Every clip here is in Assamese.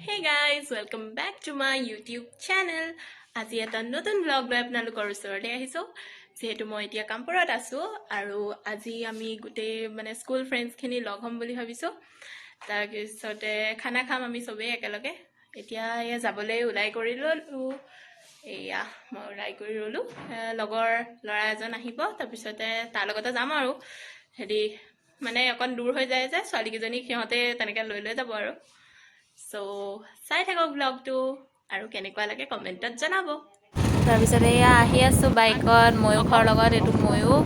Hey guys, welcome back to my YouTube channel. আজি এটা নতুন ব্লগ লৈ আপোনালোকৰ ওচৰলৈ আহিছোঁ। যিহেতু মই এতিয়া কামপুৰত আছোঁ আৰু আজি আমি গোটেই মানে স্কুল ফ্ৰেণ্ডছখিনি লগ হ'ম বুলি ভাবিছোঁ। তাৰপিছতে খানা খাম আমি চবেই একেলগে। এতিয়া এয়া যাবলৈ ওলাই কৰি ল'লোঁ। এয়া মই ওলাই কৰি ৰ'লোঁ। লগৰ ল'ৰা এজন আহিব, তাৰপিছতে তাৰ লগতে যাম। আৰু হেৰি মানে অকণ দূৰ হৈ যায় যে, ছোৱালীকেইজনীক সিহঁতে তেনেকৈ লৈ লৈ যাব। আৰু চ' চাই থাকক ব্লগটো আৰু কেনেকুৱা লাগে কমেণ্টত জনাব। তাৰপিছত এয়া আহি আছোঁ বাইকত ময়ূখৰ লগত। এইটো ময়ূখ।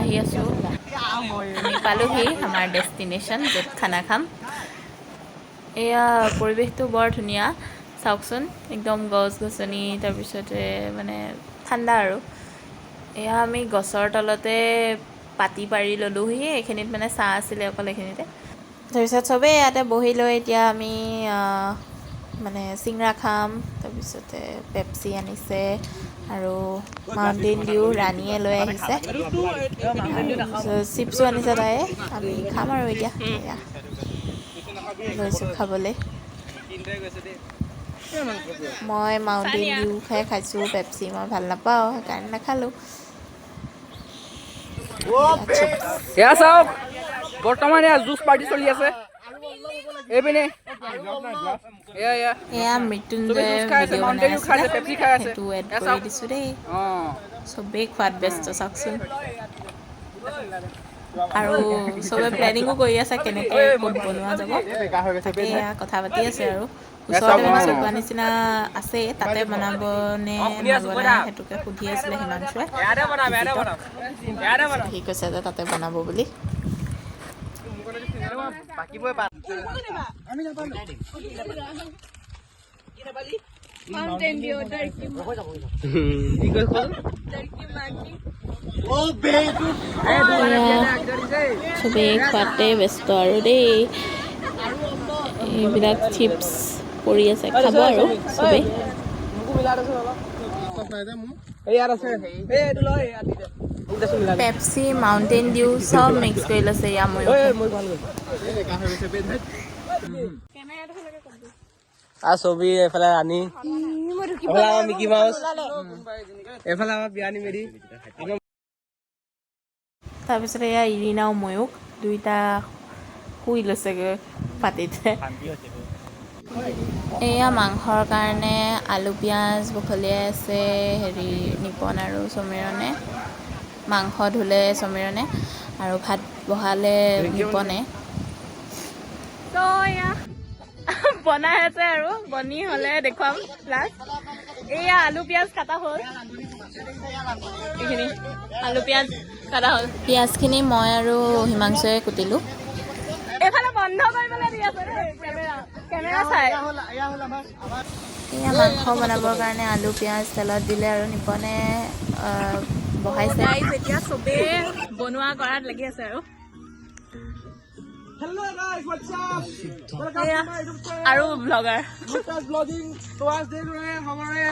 আহি আছোঁ আমি। পালোহি আমাৰ ডেষ্টিনেশ্যন, য'ত খানা খাম। এয়া পৰিৱেশটো বৰ ধুনীয়া, চাওকচোন। একদম গছ গছনি, তাৰপিছতে মানে ঠাণ্ডা। আৰু এয়া আমি গছৰ তলতে পাতি পাৰি ল'লোহি। এইখিনিত মানে ছাঁ আছিলে অকল এইখিনিতে। তাৰপিছত চবেই ইয়াতে বহি লৈ এতিয়া আমি মানে চিংৰা খাম। তাৰপিছতে পেপচি আনিছে আৰু মাউণ্টেইন ডিউ ৰাণীয়ে লৈ আহিছে। তাৰপিছত চিপছো আনিছে তাই। আমি খাম আৰু এতিয়া এয়া লৈছোঁ খাবলৈ। মই মাউণ্টেইন ডিউ খাই খাইছোঁ, পেপচি মই ভাল নাপাওঁ, সেইকাৰণে নাখালোঁ। চিপছ। এয়া চাওক, বৰ্তমান এয়া জুচ পাৰ্টি চলি আছে এইপিনে। এয়া এয়া এয়া মৃত্যুঞ্জয় জুচ খাই আছে, ভিডিঅ' মাউণ্টেইন বনাই ডিউ খাই আছে, আছিলে। পেপচি খাই আছে। সেইটো এড এয়া কৰি চাওক। দিছোঁ দেই। চবেই খোৱাত ব্যস্ত, চাওকচোন। আৰু চবে প্লেনিঙো কৰি আছে, কেনেকৈ ক'ত বনোৱা যাব। তাকে এয়া কথা পাতি আছে। আৰু ওচৰতে মানে চকোৱা নিচিনা আছেই, তাতে বনাব নে নবনাই সেইটোকে সুধি আছিলে হিমাংশুৱে। ইয়াতে বনাম, ইয়াতে বনাম, ইয়াতে বনাম। সি কৈছে যে তাতে বনাব বুলি। বাকীবোৰে Mountain Dew, Turkey. কি কৈছ? Turkey monkey. এয়া চবেই খোৱাতে ব্যস্ত আৰু দেই। এইবিলাক চিপছ পৰি আছে, খাব আৰু চবেই। ইয়াত আছে, এই এইটো লয়, ইয়াত দি দে। মোক দেচোন, মিলাই দে। পেপচি, মাউণ্টেইন ডিউ চব মিক্স কৰি লৈছে এয়া ময়ো। ঐ, মই ভাল গৈছো। আৰু ছবি এইফালে ৰাণী, এইফালে আমাৰ মিকি মাউচ, এইফালে আমাৰ বিয়ানী মেৰি। তাৰপিছত এয়া ইৰিনাও ময়ূক দুইটা শুই লৈছেগৈ পাতিতে। এয়া মাংসৰ কাৰণে আলু পিঁয়াজ বখলিয়াই আছে হেৰি নিপন আৰু সমীৰণে। মাংস ধুলে সমীৰণে আৰু ভাত বহালে নিপনে। ত' এয়া বনাই আছে আৰু বনি হ'লে দেখুৱাম লাষ্ট। এয়া আলু পিঁয়াজ কাটা হ'ল, এইখিনি আলু পিঁয়াজ কাটা হ'ল। পিঁয়াজখিনি মই আৰু হিমাংশুৱে কুটিলোঁ। এইফালে বন্ধ কৰিবলৈ দি আছে দেই কেমেৰা, কেমেৰা চাই। এয়া মাংস বনাবৰ কাৰণে আলু পিঁয়াজ তেলত দিলে আৰু নিপনে বহাইছে। গাইজ, এতিয়া চবেই বনোৱা কৰাত লাগি আছে। আৰু Hello guys, what's up? এয়া আৰু ব্লগাৰ। Lucas vlogging। तो आज देख रहे हैं हमारे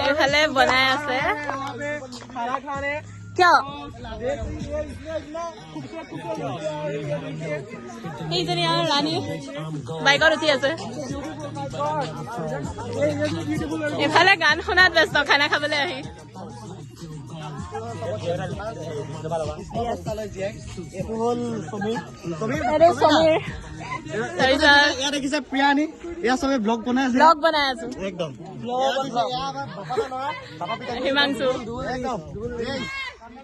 এইফালে বনাই আছে। यहाँ पे खाना खाने। কিয়? देख लीजिए, इसमें इतना खूबसूरत खूबसूरत लड़के आ रही है, देखिए। সেইজনী আৰু ৰাণী বাইকত উঠি আছে। ये ये ब्यूटीफुल लड़की। এইফালে গান শুনাত ব্যস্ত খানা খাবলৈ আহি। এইটো হ'ল সমীৰ, সমীৰ। এইটো সমীৰ, তাৰপিছত ইয়াত দেখিছে প্ৰিয়ানী, ইয়াত চবে ব্লগ বনাই আছে। ব্লগ বনাই আছো। একদম। হিমাংশু। একদম।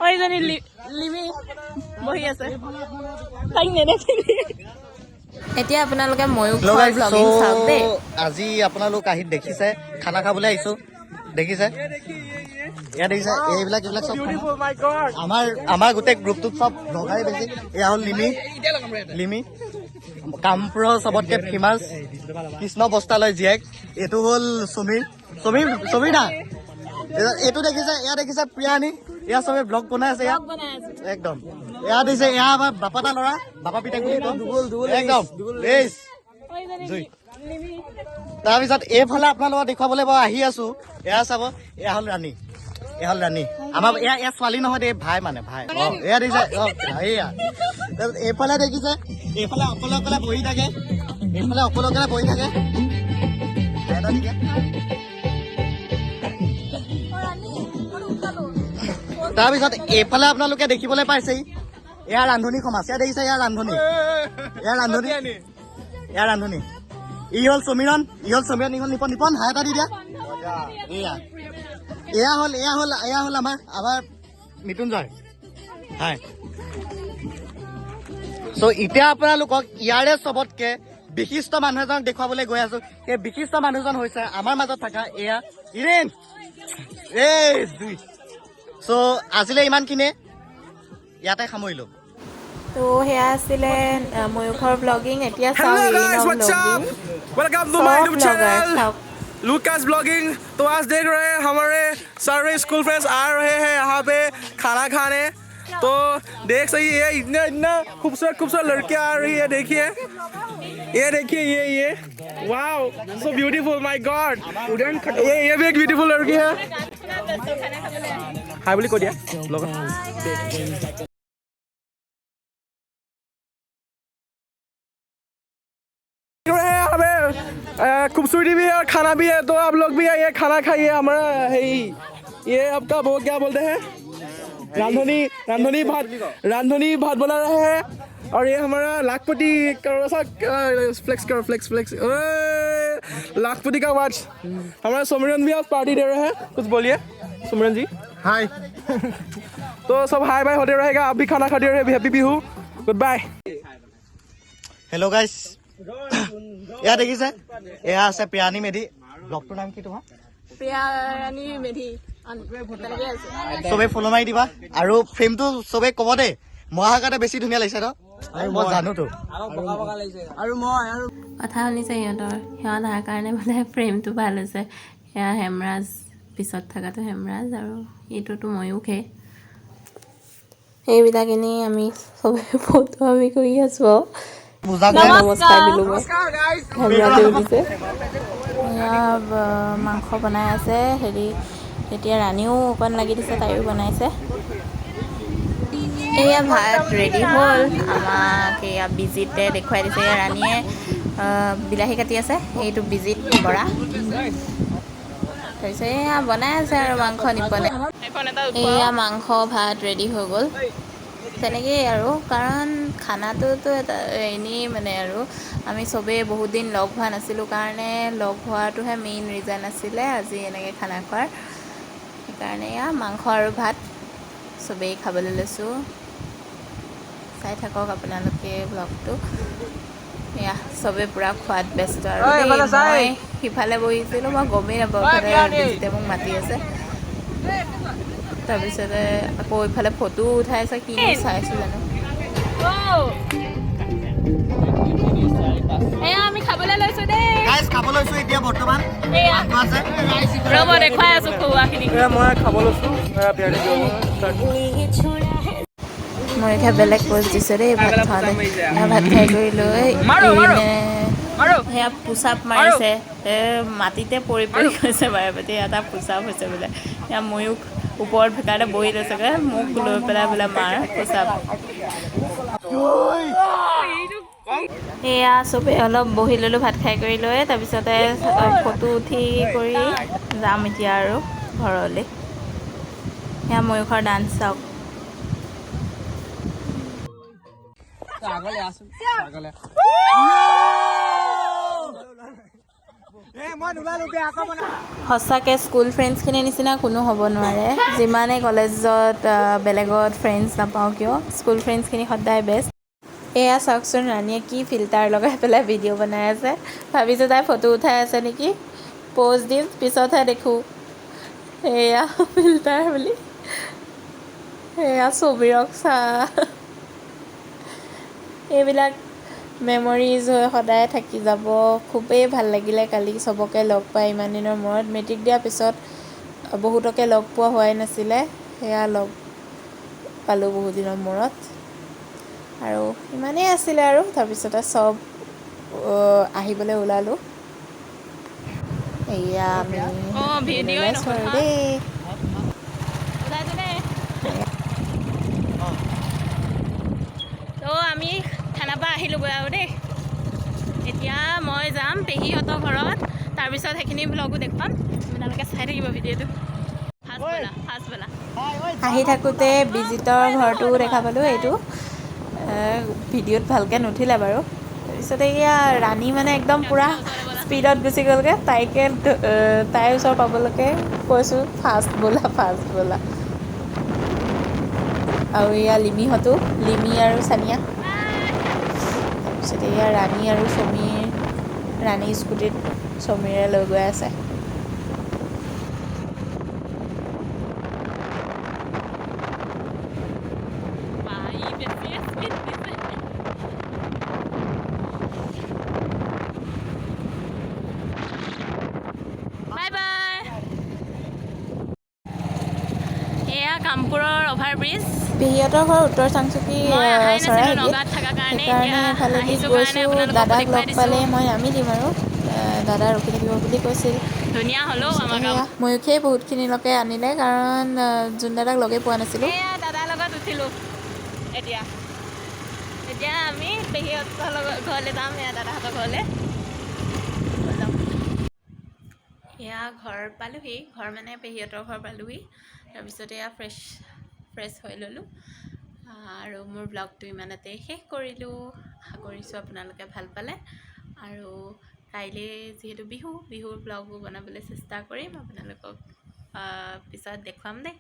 এইজনী লিমি বহি আছে, তাইক নেদেখিলি। এতিয়া আপোনালোকে ময়ূখৰ ব্লগিং চাওক দেই। আজি আপোনালোক আহি দেখিছে, খানা খাবলৈ আহিছো। দেখিছে, ইয়াত দেখিছে এইবিলাক এইবিলাক চব খানা। Beautiful, my God. আমাৰ গোটেই গ্ৰুপটোত চব ব্লগাৰে বেছি। এয়া হ'ল লিমি, লিমি কামপুৰৰ চবতকে ফেমাছ কৃষ্ণ বস্তালয় জীয়েক। এইটো হ'ল সমীৰ, সমীৰ, সমীৰ দা। এইটো দেখিছে, এয়া দেখিছে প্ৰিয়ানী, এয়া চবে ব্লগ বনাই আছে ইয়াত। ব্লগ বনাই আছো। একদম। এয়া দিছে, এয়া আমাৰ বাপাটা ল'ৰা, বাপা পিতেক বুলি কওঁ। একদম বেছ। এইজনী জুই। লিমি। তাৰপিছত এইফালে আপোনালোকক দেখুৱাবলৈ বাৰু আহি আছো। এয়া চাব, এয়া হ'ল ৰাণী, এয়া হ'ল ৰাণী আমাৰ। এয়া এয়া ছোৱালী নহয় দেই, ভাই, মানে ভাই। এয়া দেখিছে, এইয়া। তাৰপিছত এইফালে দেখিছে, এইফালে অকলে অকলে বহি থাকে। এইফালে অকলে অকলে বহি থাকে। এটা দিকে। তাৰপিছত এইফালে আপোনালোকে দেখিবলৈ পাইছেই এয়া ৰান্ধনী সমাজ। এয়া দেখিছে, এয়া ৰান্ধনী, এয়া ৰান্ধনী, এয়া ৰান্ধনী। ই হ'ল সমীৰণ, ই হ'ল সমীৰণ, ই হ'ল নিপন। নিপন, হাই এটা দি দিয়া। এয়া এয়া হ'ল এয়া হ'ল এয়া হ'ল আমাৰ মৃত্যুঞ্জয়। হাই। চ' এতিয়া আপোনালোকক ইয়াৰে চবতকে বিশিষ্ট মানুহ এজনক দেখুৱাবলৈ গৈ আছো। সেই বিশিষ্ট মানুহজন হৈছে আমাৰ মাজত থকা এয়া ইৰেন। এই জুই। চ' আজিলৈ ইমানখিনিয়ে, ইয়াতে সামৰিলো। তো সেয়া আছিলে ময়ূখৰ ব্লগিং। এতিয়া চাওঁ हेलो गाइस, ইৰিনৰ what's blogging. Up? Welcome to my চব यूट्यूब ব্লগাৰ चैनल চাওক। Lucas blogging. तो आज देख रहे हैं, हमारे सारे स्कूल फ्रेंड्स आ रहे हैं यहाँ पे खाना खाने। तो देख सही है, इतना इतना खूबसूरत खूबसूरत लड़कियाँ आ रही है। देखिए, ये देखिए, ये wow, so beautiful, my God. ये भी एक ब्यूटीफुल लड़की है। हाय बोली को दिया लोग। रहे हैं हमें खूबसूरती भी है और खाना भी है। तो आप लोग भी आइए, खाना खाइए। हमारा है ही ये आपका वो क्या बोलते हैं, रांधनी, रांधनी भात, रांधनी भात बना रहे हैं। और ये हमारा लाखपति करो सा फ्लेक्स करो, फ्लेक्स फ्लेक्स, लाखपति का वॉच। हमारा सुमरन भी आज पार्टी दे रहे हैं। कुछ बोलिए सुमरन जी। हाय। तो सब हाय बाय होते रहेगा। आप भी खाना खाते रहे। Happy Bihu, good bye. Hello guys, এয়া দেখিছে, এয়া আছে প্ৰিয়ানী মেধি। ব্লগটোৰ নাম কি তোমাৰ? প্ৰিয়াৰাণী মেধি তেনেকে আছে। চবে ফ'ল' মাৰি দিবা আৰু ফ্ৰেমটো চবে ক'ব দেই। মই অহাৰ কাৰণে বেছি ধুনীয়া লাগিছে ন? মই জানোতো। কথা শুনিছে সিহঁতৰ, সিহঁত অহাৰ কাৰণে বোলে ফ্ৰেমটো ভাল হৈছে। সেয়া হেমৰাজ, পিছত থকাটো হেমৰাজ আৰু এইটোতো ময়ূখে। সেইবিলাক এনেই আমি চবে ফটো আমি কৰি আছোঁ আৰু। বুজা যায়। নমস্কাৰ দিলোঁ মই, হেমৰাজেও দিছে। এয়া মাংস বনাই আছে হেৰি। এতিয়া ৰাণীও অকণ লাগি দিছে, তাইও বনাইছে। এয়া ভাত ৰেডি হ'ল। আমাক এয়া বিজিতে দেখুৱাই দিছে। এয়া ৰাণীয়ে বিলাহী কাটি আছে, এইটো বিজিত বৰা। তাৰপিছত এয়া বনাই আছে আৰু মাংস নিপনে। এয়া মাংস ভাত ৰেডি হৈ গ'ল। তেনেকেই আৰু, কাৰণ খানাটোতো এটা এনেই মানে আৰু আমি চবেই বহুত দিন লগ হোৱা নাছিলোঁ কাৰণে লগ হোৱাটোহে মেইন ৰিজন আছিলে আজি এনেকৈ খানা খোৱাৰ। সেইকাৰণে এয়া মাংস আৰু ভাত চবেই খাবলৈ লৈছোঁ। চাই থাকক আপোনালোকে ব্লগটো। এয়া চবে পূৰা খোৱাত ব্যস্ত আৰু দেই। মই সিফালে বহিছিলোঁ, মই গমেই নাপাওঁ ইফালে বিজিতে মোক মাতি আছে। তাৰপিছতে আকৌ ইফালে ফটো উঠাই আছে, কিনো চাইছোঁ জানো। এয়া আমি খাবলৈ লৈছো দেই। গাইজ, খাব লৈছো এতিয়া বৰ্তমান। এয়া মাংস আছে। ৰ'ব, দেখুৱাই আছো খোৱাখিনি। মই খাব লৈছোঁ বিৰিয়ানী। মই এতিয়া বেলেগ প'জ দিছোঁ দেই ভাত খাওঁতে। এয়া ভাত খাই কৰি লৈ ইৰিনে সেয়া পুচাপ মাৰিছে, মাটিতে পৰি পৰি গৈছে বাৰে প্ৰতি। এটা পুচাপ হৈছে বোলে। এয়া ময়ো ওপৰত সেইকাৰণে বহি লৈছেগৈ, মোক লৈ পেলাই বোলে মাৰ পুচাপ। এয়া চবেই অলপ বহি ল'লোঁ ভাত খাই কৰি লৈ। তাৰপিছতে ফটো উঠি কৰি যাম এতিয়া আৰু ঘৰলৈ। এয়া ময়ূখৰ ডান্স চাওক। সঁচাকৈ স্কুল ফ্ৰেণ্ডছখিনিৰ নিচিনা কোনো হ'ব নোৱাৰে। যিমানেই কলেজত বেলেগত ফ্ৰেণ্ডছ নাপাওঁ কিয়, স্কুল ফ্ৰেণ্ডছখিনি সদায় বেষ্ট। এয়া চাওকচোন, ৰাণীয়ে কি ফিল্টাৰ লগাই পেলাই ভিডিঅ' বনাই আছে। ভাবিছোঁ তাই ফটো উঠাই আছে নেকি, প'জ দিম, পিছতহে দেখোঁ এয়া ফিল্টাৰ বুলি। এয়া ছবিৰক চা। এইবিলাক মেমৰিজ হৈ সদায় থাকি যাব। খুবেই ভাল লাগিলে কালি চবকে লগ পাই ইমান দিনৰ মূৰত। মেট্ৰিক দিয়াৰ পিছত বহুতকে লগ পোৱা হোৱাই নাছিলে, সেয়া লগ পালোঁ বহুত দিনৰ মূৰত। আৰু ইমানেই আছিলে আৰু তাৰপিছতে চব আহিবলৈ ওলালোঁ। এয়া আমি ভিডিঅ'ই ওলাইছোঁ আৰু নহয়। দেই। ওলাইছো দেই। তো আমি থানাৰ পৰা আহিলোগৈ আৰু দেই। এতিয়া মই যাম পেহীহঁতৰ ঘৰত, তাৰপিছত সেইখিনি ব্লগো দেখুৱাম। আপোনালোকে চাই থাকিব ভিডিঅ'টো। ফাৰ্ষ্ট ব'লা, ফাৰ্ষ্ট ব'লা। আহি থাকোঁতে বিজিতৰ ঘৰটোও দেখা পালোঁ। এইটো ভিডিঅ'ত ভালকৈ নুঠিলে বাৰু। তাৰপিছত এয়া ৰাণী মানে একদম পূৰা স্পীডত গুচি গ'লগৈ। তাইকে তাইৰ ওচৰ পাবলৈকে কৈছোঁ, ফাষ্ট ব'লা, ফাষ্ট ব'লা। আৰু এয়া লিমিহঁতো, লিমি আৰু চানিয়া। তাৰপিছত এয়া ৰাণী আৰু সমীৰ, ৰাণী স্কুটিত সমীৰে লৈ গৈ আছে। বা, ই বেছিয়ে স্পীড দিছে। Bye bye. এয়া কামপুৰৰ অভাৰব্ৰিজ। পেহীহঁতৰ ঘৰ উত্তৰ চাংচুকি মই অহাই নাছিলোঁ চৰাইহাটীত। নগাঁৱত থকাৰ কাৰণে। সেইকাৰণে এতিয়া এইফালেদি আহিছোঁ কাৰণে গৈছোঁ। আপোনালোককো দাদাক দেখুৱাই লগ দিছোঁ। পালে মই নামি দিম আৰু দাদা ৰখি থাকিব বুলি কৈছিল। ধুনীয়া হ'লেও আমাৰ সেয়া ময়ূখেই বহুতখিনিলৈকে আনিলে, কাৰণ যোন দাদাক লগেই পোৱা নাছিলোঁ। এয়া দাদাৰ লগত উঠিলোঁ এতিয়া। এতিয়া আমি পেহীহঁতৰ লগত ঘৰলৈ যাম। এয়া দাদাহঁতৰ ঘৰলৈ যাম। এয়া ঘৰ পালোহি, ঘৰ মানে পেহীহঁতৰ ঘৰ পালোহি। তাৰপিছত এয়া ফ্ৰেছ ফ্ৰেছ হৈ ল'লোঁ আৰু মোৰ ব্লগটো ইমানতে শেষ কৰিলোঁ। আশা কৰিছোঁ আপোনালোকে ভাল পালে। আৰু কাইলৈ যিহেতু বিহু, বিহুৰ ব্লগো বনাবলৈ চেষ্টা কৰিম। আপোনালোকক পিছত দেখুৱাম দেই।